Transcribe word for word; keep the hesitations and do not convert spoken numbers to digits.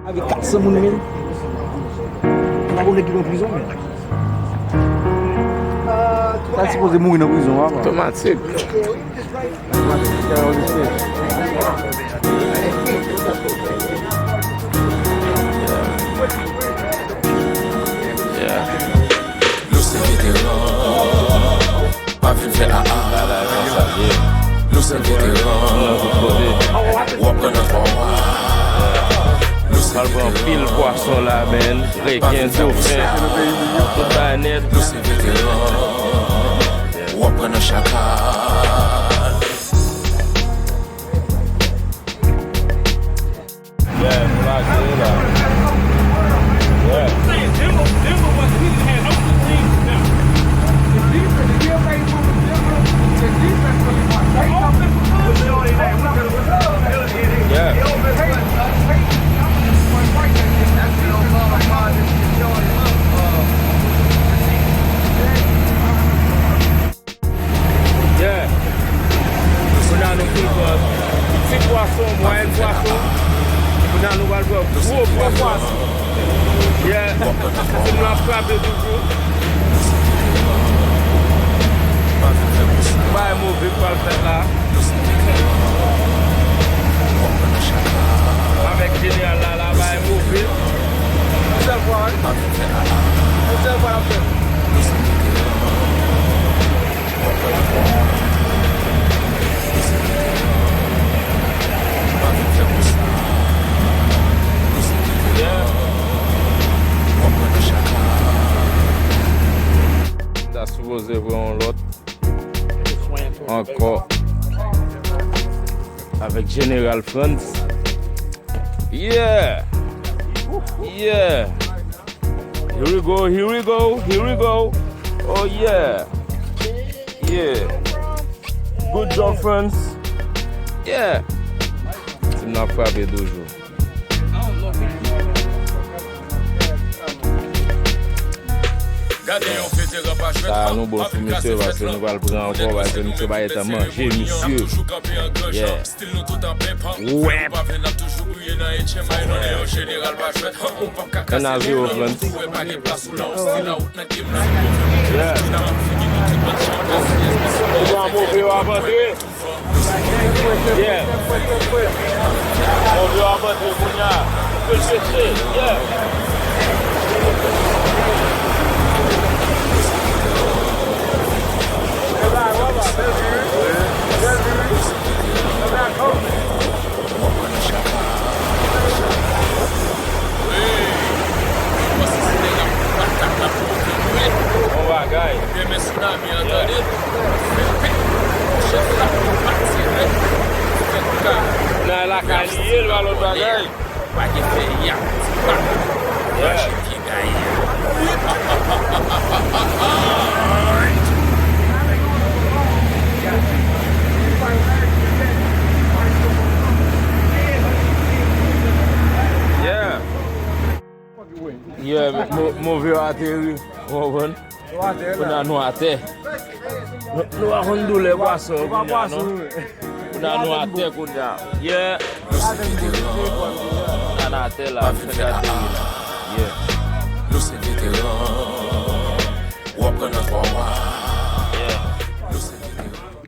Avèk kat san moun, men. Pako nèg ki nan prizon, men. Sa sipoze mouri nan prizon, papa. Otomatik. Yeah. Nou se veteran. Pa vin fè a a. Nou se veteran. W ap pran nan twa mwa. Nou se veteran. Pral pran pil pwason la, men. Reken, dofen. Tout bagay nèt. Nou se veteran. W ap pran nan chakal. Yeah, nou lage la. Yeah. Yeah. Yeah. Kounye a nou fin pran ti pwason, mwayèn pwason. Kounye a nou pral pran gwo, gwo pwason. Yeah. Tim la ap frape toujou. Bagay move k pral fèt la. Avèk jeneral la, la, bagay move. Yon sèl fwa, wi. Yon sèl fwa l ap fèt. M ta sipoze pran yon lòt ankò avèk Jeneral Frantz. Yeah! Yeah! Here we go, here we go, here we go. Oh yeah. Yeah. Good job, friends. Yeah. Tim nan ap frape toujou. Sa nou bon sou misye, paske nou pral pran ankò, paske misye pa gentan manje, misye. Yeah. Wè. Menaj yo, friends. Yeah. Move yo ap antre. Yeah. Move yo ap antre kounye a. Fè l pete. Yeah. Bon bagay. Nan lakay li ye, l pa lòt bagay. Pa gen fè y ap ti pa. Yeah. Yeah. Yeah, mo-, move yo ateri. Ou konprann? Kounye a nou atè. Nou, nou pa konn doulè pwason kounye a, non? Kounye a nou atè kounye a. Yeah. Kounye a nou atè la, nou fèk ateri la. Yeah. Nou se veteran. W ap pran nan twa mwa.